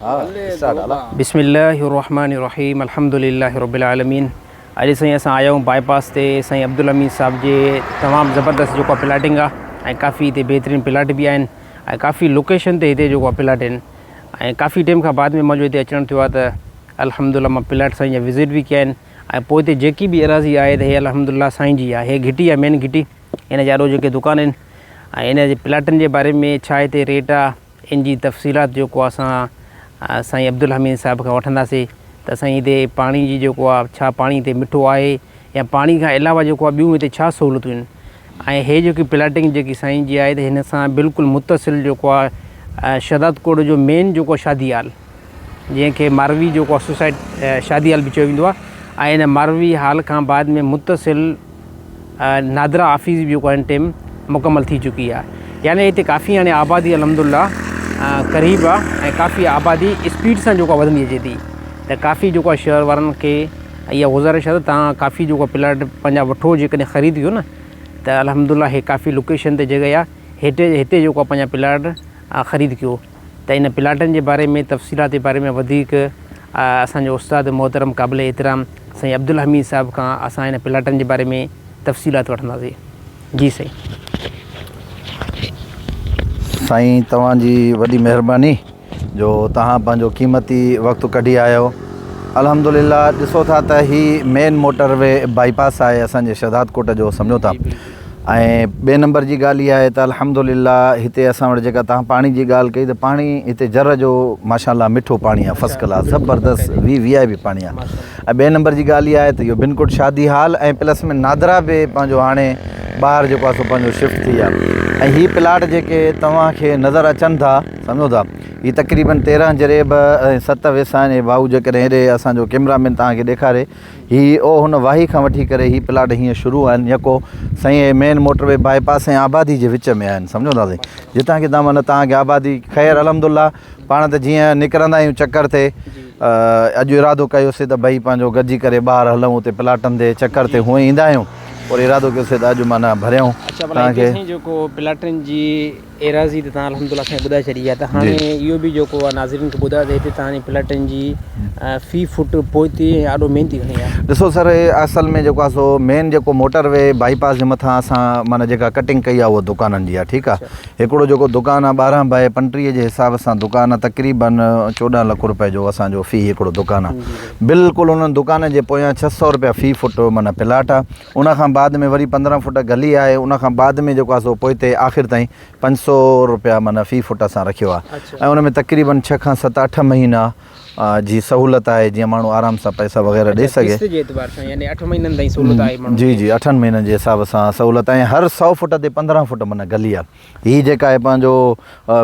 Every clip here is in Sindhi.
بسم الله الرحمن الرحيم الحمد لله رب العالمين اڄ سائين اسان آيا آهيون باء پاس تي سائين عبدالحميد صاحب جي تمام زبردست جيڪو پلاٽنگ آ ۽ ڪافي هتي بهترين پلاٽ به آهن ۽ ڪافي لوڪيشن تي هتي جيڪو پلاٽ آهن ۽ ڪافي ٽيم کان بعد ۾ منهنجو هتي اچڻ ٿيو آ ته الحمدلله مان پلاٽ سائين جا وزٽ به ڪيا آهن ۽ پوء هتي جيڪي به اراضي آهي ته هي الحمدلله سائين جي آهي هي گهٽي آ مين گهٽي هن جي آڏو جيڪي دڪان آهن ۽ هن جي پلاٽن جي باري ۾ ڇا هتي ريٽ آ ان جي تفصيلات جيڪو اسان سائين عبدالحميد صاحب کان وٺنداسي ته سائين هتي پاڻي جي جيڪو آ ڇا پاڻي هتي مٺو آهي يا پاڻي کان علاوه جيڪو آ ٻيون هتي ڇا سهولتون آهن ۽ هي جيڪي پلاٽنگ جيڪي سائين جي آهي ته هن سان بلڪل متصل جيڪو آ شهداد ڪوٽ جو مين جيڪو شادي هال جنهن کي ماروي جيڪو آ سوسائٽ شادي هال به چيو ويندو آ ۽ ان ماروي هال کان بعد ۾ متصل نادرا آفيس به جيڪو آهي ٽيم مڪمل ٿي چڪي آهي يعني هتي ڪافي هاڻي آبادي الحمد لله قريب آهي ۽ ڪافي آبادي اسپيڊ سان جيڪو وڌندي اچي ٿي ته ڪافي جيڪو آهي شهر وارن کي اها گذارش آهي ته تان ڪافي جيڪو پلاٽ پنهنجا وٺو جيڪڏهن خريد ڪيو نه ته الحمد لله هي ڪافي لوڪيشن تي جڳهه آهي هتي هتي جيڪو پنهنجا پلاٽ خريد ڪيو ته ان پلاٽن جي باري ۾ تفصيلات جي باري ۾ وڌيڪ اسان جو استاد محترم قابل احترام سائين عبدالحميد صاحب کان اسان ان پلاٽن جي باري ۾ تفصيلات وٺنداسين جي سائين. سائين توهان جي وڏي مهرباني جو توهان پنهنجو قيمتي وقت ڪڍي آيو الحمدلله ڏسو ٿا ته هي مين موٽر وي بائي پاس آهي اسان جي شهداد ڪوٽ جو سمجهو ٿا ۽ ٻئي نمبر جي ڳالهه اها آهي ته الحمد لله هتي اسان وٽ جيڪا توهان پاڻي جي ڳالهه ڪئي ته پاڻي هتي جر جو ماشاء الله مٺو پاڻي آهي فرسٽ ڪلاس زبردست وي وي آء پي پاڻي آهي ۽ ٻئي نمبر جي ڳالهه اها آهي ته اهو بنڪوٽ شادي هال ۽ پلس ۾ نادرا به پنهنجو هاڻي ٻاهر جيڪو آهي سو پنهنجو شفٽ ٿي ويا ۽ هي پلاٽ جيڪي توهان کي نظر اچن ٿا سمجهو ٿا هي تقريبن تيرهن جريب ۽ ست ويسا آهن هي ڀائو جيڪڏهن هيڏي اسانجو ڪيمرا مين توهان کي ڏيکاري هي او هن واهي کان وٺي ڪري هي پلاٽ هيئن شروع آهن يڪو سائين هي مين موٽر وي باء پاس ۽ آبادي جي وچ ۾ آهن سمجهو ٿا سائين جتان ڪٿان معنيٰ توهان کي آبادي خير الحمد لله پاڻ ته جيئن نڪرندا آهيون چڪر تي اڄ ارادو ڪيوسي ته ڀئي پنهنجو گڏجي ڪري ٻاهر هلون اتي پلاٽن تي چڪر تي هونئن ايندا آهيون پر ارادو ڪيوسي ته اڄ معنيٰ ڀريون توهان کي جيڪو پلاٽن جي ايراضي ته توهان الحمد لله سائين ٻڌائي ڇڏي آهي ته هاڻي اهو به جيڪو آهي ناظرين کي ٻڌايو ته هتي توهان جي پلاٽن جي في فوٽ پوئتي ۽ آڏو محنتي گهڻي آهي. ڏسو سر اصل ۾ جيڪو آهي سو مين جيڪو موٽر وي بائي پاس جي مٿان اسان معنيٰ جيڪا ڪٽنگ ڪئي آهي اها دڪانن جي آهي ٺيڪ آهي هڪڙو جيڪو دڪان آهي 12 بائي 35 جي حساب سان دڪان آهي تقريبن 14 لک روپئي جو اسان جو في هڪڙو دڪان آهي بلڪل انهن دڪانن جي پويان 600 روپيا في فوٽ معنيٰ پلاٽ آهي ان کان بعد ۾ وري 15 فوٽ گلي آهي ان کان بعد ۾ جيڪو آهي سو پوئتي آخر تائين 500 روپيا معنيٰ في فوٽ اسان رکيو آهي ۽ ان ۾ تقريبن 6 کان 7 8 مهينا جي سهولت آهي جيئن ماڻهو آرام سان پئسا وغيره ڏئي سگهي. قسط جي اعتبار سان يعني 8 مهينن تائين سهولت آهي ماڻهن کي. جي جي اٺن مهينن جي حساب سان سهولت آهي ۽ هر 100 فوٽ تي 15 فوٽ معنيٰ گلي آهي هي جيڪا آهي پنهنجو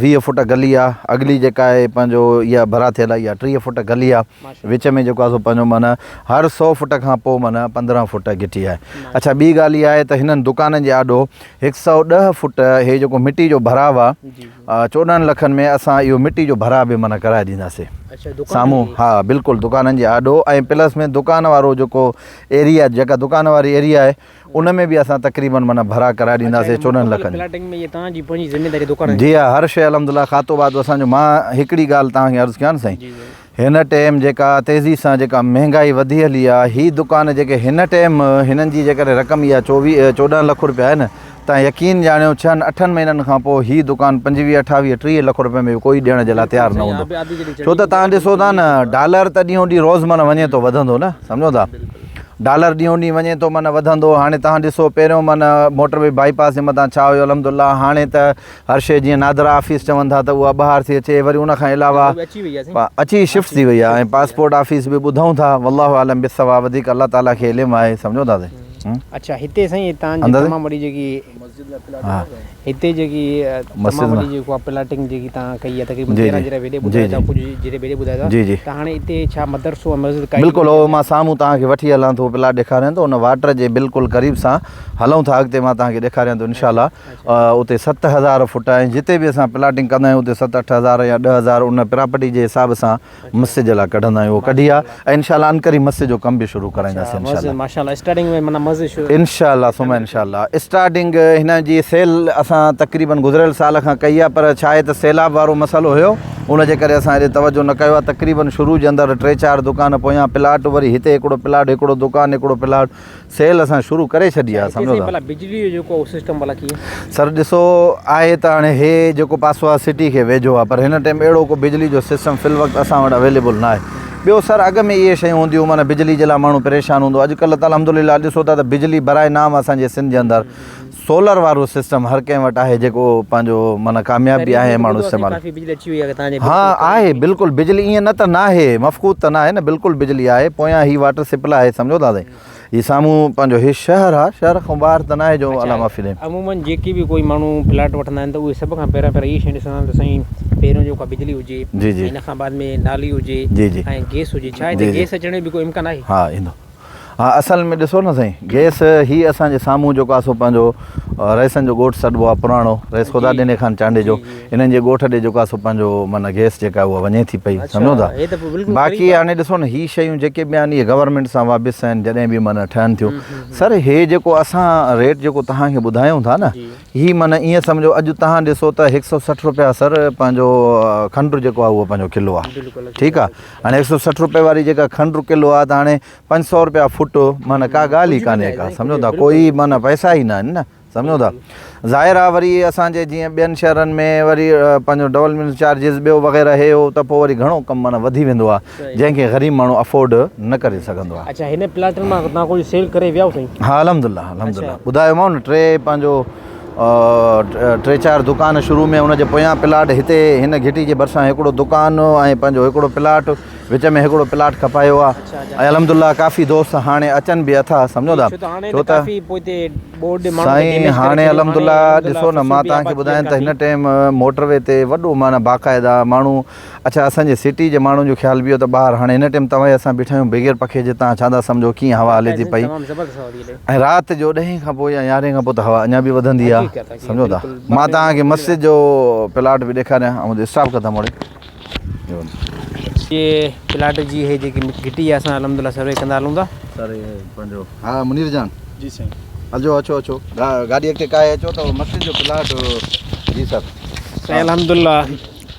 20 فوٽ گلي آهي اڳلي جيڪا آهي پنهنجو اها ڀرا ٿيل آهي اها 30 فوٽ گلي آهي. وچ ۾ جيڪو آهي سو پنهنجو معنيٰ هر سو فٽ کان پوء معنيٰ 15 فٽ گهٽي آهي. اڇا ٻي ڳالهه اها آهي ته هنن دڪانن جي آڏو هڪ سئو ڏهه فٽ هي جيڪو مٽي جو ڀراء آهي 14 لکن ۾ اسان اهو مٽي جو ڀراء به معنيٰ ڪرائي ڏينداسين سامهون ها بلڪل دڪانن جي آڏو ۽ پلس ۾ دڪان وارو جيڪو ايريا جيڪا دڪان واري ايريا آهي ان ۾ به اسان تقريبن معنيٰ ڀرا ڪرائي ڏينداسين 14 لکن جي جي ها هر شيء الحمدلله کاتو واتو اسان جو مان هڪڙي ڳالهه توهان کي عرض ڪيان سائين هن ٽيم جيڪا تيزي سان جيڪا مهنگائي وڌي هلي آ هي دڪان جيڪي هن ٽيم هنن جي جيڪڏهن رقم اها چوويهه 14 لک روپيا آهي نه تان يقين ڄاڻيو ڇهن اٺن مهينن کان پوء هي دڪان پنجويهه اٺاويهه 30 لک روپين ۾ به ڪوئي ڏيڻ جي لاء تيار نه هوندو ڇو ته تان ڏسو ٿا نه ڊالر ته ڏينهون ڏينهن روز معنيٰ وڃي ٿو وڌندو نه سمجهو ٿا ڊالر ڏينهون ڏينهن وڃي ٿو معنيٰ وڌندو هاڻي تان ڏسو پهريون معنيٰ موٽر وي بائي پاس جي مٿان ڇا هيو الحمد لله هاڻي ته هر شيء جيئن نادرا آفيس چون ٿا ته اها ٻاهر ٿي اچي وري ان کان علاوه اچي شفٽ ٿي وئي آهي ۽ پاسپورٽ آفيس به ٻڌون ٿا والله اعلم بالصواب وڌيڪ الله تعالي کي علم آهي سمجهو ٿا سائين. اڇا هتي سائين هتان جي تمام وڏي جيڪي هتي جيڪي تمام وڏي جيڪو پلاٽنگ جيڪي تان ڪئي آهي تقريبن 13 جري ويڏي ٻڌايو ٿا ڪجهه جري ويڏي ٻڌايو ٿا ته هاڻي هتي ڇا مدرسو ۽ مسجد قائم بلڪل هو مان سامهون توهان کي وٺي هلان ٿو پلاٽ ڏيکاريان ٿو ان واٽر جي بلڪل قريب سان هلون ٿا اڳتي مان توهان کي ڏيکاريان ٿو انشاء الله اتي 7000 فٽ ۽ جتي به اسان پلاٽنگ ڪندا آهيون اتي ست اٺ هزار يا 10000 ان پراپرٽي جي حساب سان مسجد جي لاء ڪڍندا آهيون اهو ڪڍي آ ۽ انشاء الله عنقريب مسجد جو ڪم به شروع ڪرائينداسين انشاء الله ماشاء الله اسٽارٽنگ ۾ معنيٰ مسجد شروع انشاء الله ثم انشاء الله اسٽارٽنگ هن جي سيل اسان. اسان تقريبن گذريل سال کان ڪئي آهي پر ڇا آهي ته سيلاب وارو مسئلو هيو ان جي ڪري اسان هيڏي توجه نه ڪيو آهي تقريبن شروع جي اندر ٽي چار دڪان پويان پلاٽ وري هتي هڪڙو پلاٽ هڪڙو دڪان هڪڙو پلاٽ سيل اسان شروع ڪري ڇڏي آهي سمجهو ٿا. ڀلا بجلي جو جيڪو سسٽم ڀلا ڪيئن. سر ڏسو آهي ته هاڻي هي جيڪو پاسو آهي سٽي کي ويجهو آهي پر هن ٽائيم اهڙو ڪو بجلي جو سسٽم في الوقت اسان وٽ اويليبل نه آهي ٻيو سر اڳ ۾ اهي شيون هونديون معنيٰ بجلي جي لاء ماڻهو پريشان هوندو اڄ ڪلهه ته الحمدلله ڏسو ٿا ته بجلي برائي نام اسان جي سنڌ جي اندر سولر وارو سسٽم هر ڪنهن وٽ آهي جيڪو پنهنجو معنيٰ ڪامياب به آهي ماڻهو استعمال ها آهي بلڪل بجلي ائين نه ته ناهي مفقود ته ناهي نه بلڪل بجلي آهي پويان هي واٽر سپلاء آهي سمجهو ٿا سائين هي سامهون پنهنجو هي شهر آهي شهر کان ٻاهر ته ناهي جو الله معافي ڏي. عموماً جيڪي به ڪوئي ماڻهو پلاٽ وٺندا آهن ته اهي سڀ کان پهريان پهريان اهي شيون ڏسندا آهن ته سائين پهريون جيڪا بجلي هجي جي جي ان کان بعد ۾ نالي هجي جي جي ۽ گيس هجي ڇا هتي گيس اچڻ جو به ڪو امڪان آهي؟ ها ايندو ها اصل ۾ ڏسو نه سائين گيس هي اسان جي سامهون جيڪو آهي سو پنهنجو رئيسن جو ڳوٺ سڏبو آهي پراڻو رئيس خدا ڏني خان چانڊيي جو انهن جي ڳوٺ ڏي جيڪو آهي سو پنهنجو معنيٰ گئس جيڪا اها وڃي ٿي پئي سمجهو ٿا باقي هاڻي ڏسو نه هي شيون جيڪي به آهن اهي گورنمينٽ سان وابسته آهن جڏهن به معنيٰ ٺهن ٿيون سر هي جيڪو اسان ريٽ جيڪو توهان کي ٻڌايون ٿا نه هي معنيٰ ائين سمجهو اڄ توهان ڏسو ته هڪ سو 60 روپيا سر پنهنجو کنڊ جيڪو آهي اهو پنهنجو ڪلو آهي ٺيڪ آهي هاڻي هڪ سو 60 روپئي واري جيڪا کنڊ ڪلو آهي ته هاڻي 500 روپيا فٽ معنيٰ ڪا ڳالهه ئي ڪانهي ڪا سمجهو ٿا ڪوئي معنيٰ پئسا ئي نه آهن نه سمجهو ٿا ظاهر آ وري اسان جي جيئن ٻين شهرن ۾ وري پنهنجو ڊولپمينٽ چارجز ٻيو وغيره هي هو ته پوء وري گهڻو ڪم معنيٰ وڌي ويندو آ جنهن کي غريب ماڻهو افورڊ نه ڪري سگهندو آ. اڇا هن پلاٽن مان توهان ڪجهه سيل ڪري ويا آهيو سائين؟ ها الحمدلله الحمدلله ٻڌايومانو نه ٽي پنهنجو ٽي چار دڪان شروع ۾ ان جي پويان پلاٽ هتي هن گهٽي جي ڀرسان هڪڙو دڪان ۽ پنهنجو هڪڙو پلاٽ وچ ۾ هڪڙو پلاٽ کپايو آ ۽ الحمدلله ڪافي دوست هاڻي اچن به اٿا سمجهو ٿا ڇو ته سائين هاڻي الحمدلله ڏسو نه مان توهان کي ٻڌايان ته هن ٽيم موٽر وي تي وڏو معنيٰ باقاعده ماڻهو اڇا اسان جي سٽي جي ماڻهن جو خيال به اهو ته ٻاهر هاڻي هن ٽيم توهان اسان بيٺا آهيون بغير پکي جي توهان ڇا ٿا سمجهو ڪيئن هوا هلي ٿي پئي ۽ رات جو ڏهين کان پوء يا يارهين کان پوء ته هوا اڃا به وڌندي آ سمجهو ٿا مان توهان کي مسجد جو پلاٽ به ڏيکاريان ۽ اسٽاپ ڪندا موڙي جي پلاٽ جي هي جيڪي گهٽي آهي اسان الحمد لله سروي ڪندا هلون ٿا. سر هي پنهنجو ها منير جان. جي سائين. هلجو اچو اچو گاڏي اڳتي ڪاهي اچو ته مسجد جو پلاٽ جي سر. سائين الحمد لله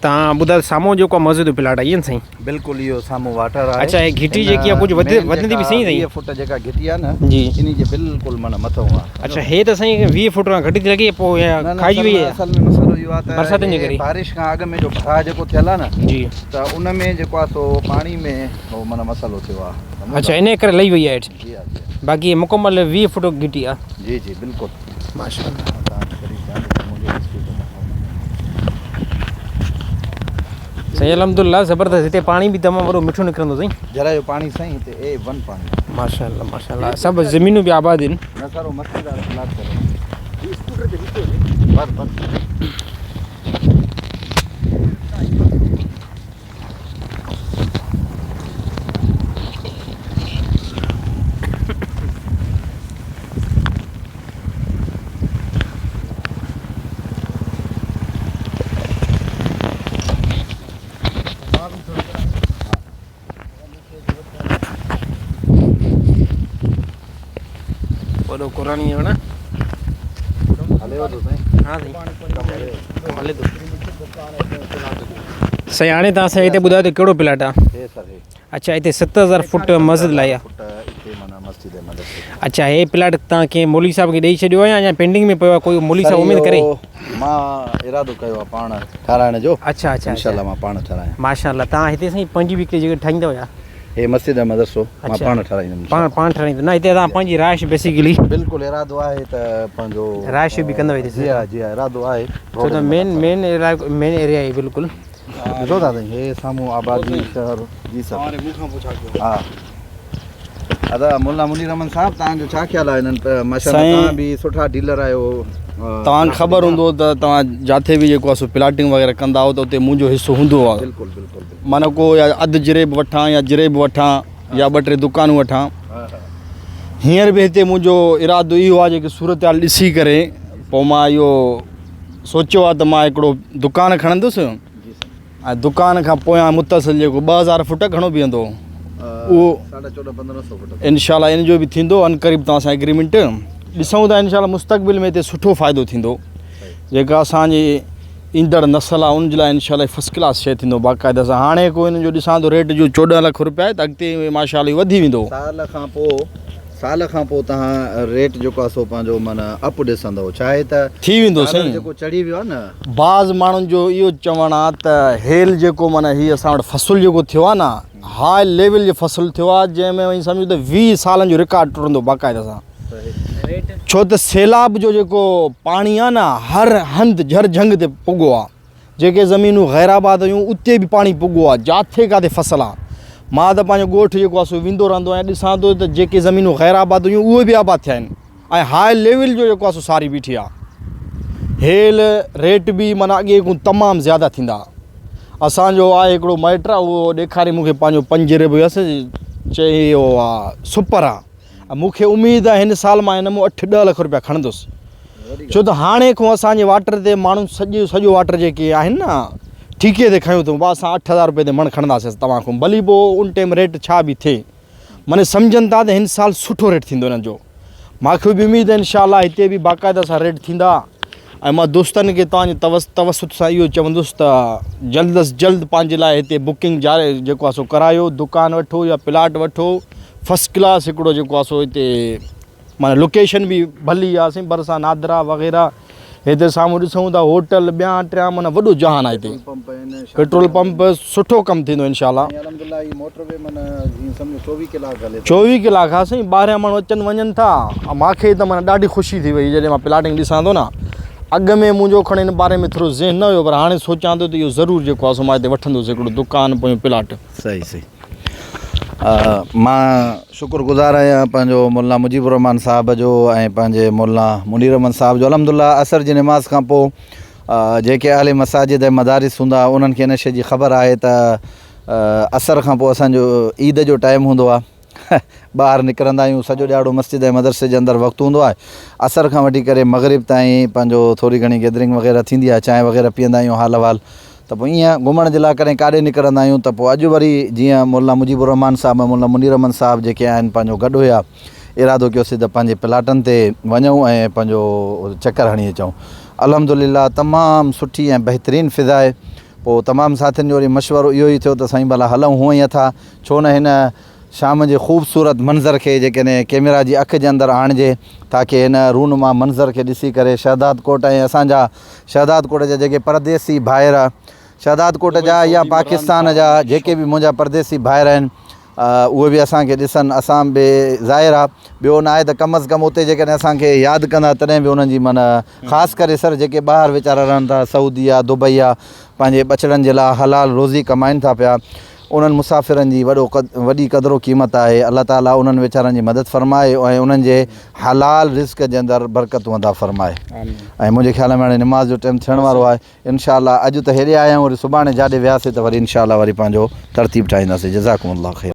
تهان ٻڌايو سامهون جيڪو آهي مسجد جو پلاٽ آهي ائين سائين. بلڪل اهو سامهون واٽر آهي. اڇا هي گهٽي جيڪي آهي ڪجهه وڌ وڌندي به سائين 20 فوٽ جيڪا گهٽي آهي نه جي انهي جي بلڪل معنيٰ مٿئون آهي. اڇا هي ته سائين 20 فوٽ کان گهٽ ٿي لڳي پوء اها کائجي وئي آهي. اصل ۾ مسئلو اهو آهي ته برساتن جي ڪري بارش کان اڳ ۾ جو ڀراء جيڪو ٿيل آهي نه جي ته ان ۾ جيڪو آهي سو پاڻي ۾ هو معنيٰ مسئلو ٿيو آهي. اڇا انهي ڪري لهي وئي آهي هيٺ. جي ها جي ها. باقي هي مڪمل 20 فوٽ گهٽي آهي. جي جي بلڪل. ماشاءالله. سائين الحمدلله زبردست هتي پاڻي به تمام وڏو مٺو نڪرندو سائين. جرا جو پاڻي سائين هتي اي ون پاڻي. ماشاءالله ماشاءالله سڀ زمينون به آباد آهن. نه سر هو مسجد وارو پلاٽ ڪري. اسڪوٽر تي بيٺو هجي. بس بس. وڏو قرآني آهي نه هلي وڌو سائين ها سائين هلي ٿو سائين هاڻي تان سائين هتي ٻڌايو ته ڪهڙو پلاٽ آ هي سر هي اڇا هتي 7000 فوٽ مسجد لاء آ فوٽ هتي معنيٰ مسجد ۽ مدرسي اڇا هي پلاٽ تان ڪنهن مولوي صاحب کي ڏئي ڇڏيو آ يا اڃا پينڊنگ ۾ پيو آ ڪوئي مولوي صاحب اميد ڪري مان ارادو ڪيو آ پاڻ ٺاراهڻ جو. اڇا اڇا انشاء الله مان پاڻ ٺاراهيان. ماشاء الله تان هتي سائين پنهنجي به هڪڙي جڳهه ٺاهيندو يا. هي مسجد ۽ مدرسو مان پاڻ ٺاراهيندم. پاڻ پاڻ ٺاراهيندو نه هتي تان پنهنجي رهائش بيسيڪلي. بلڪل ارادو آهي ته پنهنجو رهائش به ڪندو هتي. جي ها جي ها ارادو آهي. ڇو ته مين مين علائقو مين ايريا آهي بلڪل. ڏسو ٿا سائين هي سامهون آبادي شهر جي سر. مون کان پڇا ڪيو. ها ادا مولانا منير احمد صاحب توهان جو ڇا خيال آهي انهن ماشاء الله توهان به سٺا ڊيلر آهيو. توهان کي خبر هوندو ته توهان جاٿي به جيڪو آهي سو پلاٽنگ وغيره ڪندا آهيو ته اتي منهنجو حصو هوندو آهي. بلڪل بلڪل معنيٰ ڪو يا اڌ جريب وٺان يا جريب وٺان يا ٻه ٽي دڪانون وٺان. هينئر به هتي منهنجو ارادو اهو آهي جيڪي صورتحال ڏسي ڪري پوء مان اهو سوچيو آهي ته مان هڪڙو دڪان کڻندس ۽ دڪان کان پويان متصل جيڪو 2000 فوٽ گهڻو بيهندو اهو انشاء الله ان جو به ٿيندو ان قريب توهان سان ايگريمينٽ ڏسون ٿا انشاء الله مستقبل ۾ هتي سٺو فائدو ٿيندو. جيڪا اسان جي ايندڙ نسل آهي ان جي لاء انشاء الله فرسٽ ڪلاس شيء ٿيندو باقاعده سان هاڻي ڪو ان جو ڏسان ٿو ريٽ جو 14 لک روپيا آهي ته اڳتي ماشاء الله وڌي ويندو. سال کان پوء سال کان پوء توهان ريٽ جيڪو آهي سو پنهنجو معنيٰ اپ ڏسندو ڇا آهي ته ٿي ويندو ڊالر سائين. جيڪو چڙهي ويو آهي نه. بعض ماڻهن جو اهو چوڻ آهي ته هيل جيڪو معنيٰ هي اسان وٽ فصل جيڪو ٿيو آهي نه هاء ليول جو فصل ٿيو آهي جنهن ۾ وڃي سمجهو ته 20 سالن جو رڪارڊ ٽٽندو باقاعده سان. ڇو ته سيلاب جو جيڪو پاڻي آ نه هر هنڌ جھر جھنگ تي پڳو آ جيڪي زمينون غير آباد هيون اتي به پاڻي پڳو آ جاٿي ڪاٿي فصل آ مان ته پنهنجو ڳوٺ جيڪو آ سو ويندو رهندو آهيان ڏسان ٿو ته جيڪي زمينون غير آباد هيون اهي به آباد ٿيا آهن ۽ هاء ليول جو جيڪو آ سو ساري بيٺي آ هيل ريٽ به معنيٰ اڳي کان تمام زياده ٿيندا اسان جو آهي هڪڙو مائٽ آ اهو ڏيکاري مون کي پنهنجو پنجري به هيس چئي اهو آ سپر آ ۽ مون کي اميد آهي هن سال مان هن مون اٺ ڏهه لک روپيا کڻندس ڇو ته هاڻي کان اسان جي واٽر تي ماڻهن سڄو سڄو واٽر جيڪي آهن نه ٺيڪي تي کنيو اٿئون بابا اسان 8000 روپئي تي مڻ کڻنداسين توهان کان ڀلي پوء ان ٽائيم ريٽ ڇا به ٿئي معني سمجهن ٿا ته هن سال سٺو ريٽ ٿيندو هنن جو ماکي به اميد آهي انشاء الله هتي به باقاعده سان ريٽ ٿيندا ۽ مان دوستن کي توهان جي توسط سان اهو چوندس ته جلد از جلد پنهنجي لاء هتي بڪنگ جاري جيڪو آهي سو ڪرايو دڪان وٺو يا پلاٽ وٺو فرسٽ ڪلاس هڪڙو جيڪو آهي سو هتي معنيٰ لوڪيشن به ڀلي آهي سائين ڀرسان نادرا وغيره هتي سامهون ڏسون ٿا هوٽل ٻيا ٽيا معنيٰ وڏو جهان آهي هتي پيٽرول پمپ سٺو ڪم ٿيندو انشاء الله 24 ڪلاڪ ها سائين ٻاهريان ماڻهو اچن وڃن ٿا مانکي ته معنيٰ ڏاڍي خوشي ٿي وئي جڏهن مان پلاٽنگ ڏسان ٿو نه اڳ ۾ منهنجو کڻي ان باري ۾ ٿورو ذهن نه هيو پر هاڻي سوچان ٿو ته اهو ضرور جيڪو آهي سو مان هتي وٺندس هڪڙو دڪان پويون پلاٽ. صحيح صحيح مان شڪر گذار آهيان پنهنجو مولانا مجيب الرحمان صاحب جو ۽ پنهنجي مولانا منير احمد صاحب جو الحمد لله عصر جي نماز کان پوء جيڪي اهل مساجد ۽ مدارس هوندا انهن کي ان شيء جي خبر آهي ته عصر کان پوء اسانجو عيد جو ٽائيم هوندو آهي ٻاهر نڪرندا آهيون سڄو ڏهاڙو مسجد ۽ مدرسي جي اندر وقت هوندو آهي عصر کان وٺي ڪري مغرب تائين پنهنجو ٿوري گهڻي گيدرنگ وغيره ٿيندي آهي چانهه وغيره پيئندا آهيون حال احوال ته پوء ائين گهمڻ جي لاء ڪڏهن ڪاڏي نڪرندا آهيون ته پوء اڄ وري جيئن مولانا مجيب الرحمان صاحب ۽ مولانا منير احمد صاحب جيڪي آهن پنهنجو گڏ هيا ارادو ڪيوسين ته پنهنجي پلاٽن تي وڃون ۽ پنهنجو چڪر هڻي اچون الحمد لله تمام سٺي ۽ بهترين فضا آهي پوء تمام ساٿين جو وري مشورو اهو ئي ٿيو ته سائين ڀلا هلون هونئن ئي اٿا ڇو نه هن شام جي خوبصورت منظر کي جيڪڏهن ڪيميرا جي اک جي اندر آڻجي تاڪه هن رونما منظر کي ڏسي ڪري شهدادڪوٽ ۽ اسان جا شهدادڪوٽ جا جيڪي پرديسي ڀائر شهدادڪوٽ جا يا پاڪستان جا جيڪي به منهنجا پرديسي ڀائر آهن اهي به اسان کي ڏسن اسان به ظاهر آهي ٻيو نه آهي ته ڪم از ڪم اتي جيڪڏهن اسان کي ياد ڪندا تڏهن به انهن جي معنيٰ خاص ڪري سر جيڪي ٻاهر ويچارا رهن ٿا سعودي آ دبئي آ پنهنجي ٻچڙن جي لاء حلال روزي ڪمائن ٿا پيا انهن مسافرن جي وڏو وڏي قدر و قيمت آهي الله تعالي انهن ويچارن جي مدد فرمائي ۽ انهن جي حلال رزق جي اندر برڪتون عطا فرمائي ۽ منهنجي خيال ۾ هاڻي نماز جو ٽيم ٿيڻ وارو آهي انشاء الله اڄ ته هيڏي آيا آهيون وري سڀاڻي جاڏي وياسي ته وري انشاء الله وري پنهنجو ترتيب ٺاهينداسي جزاڪم الله خير.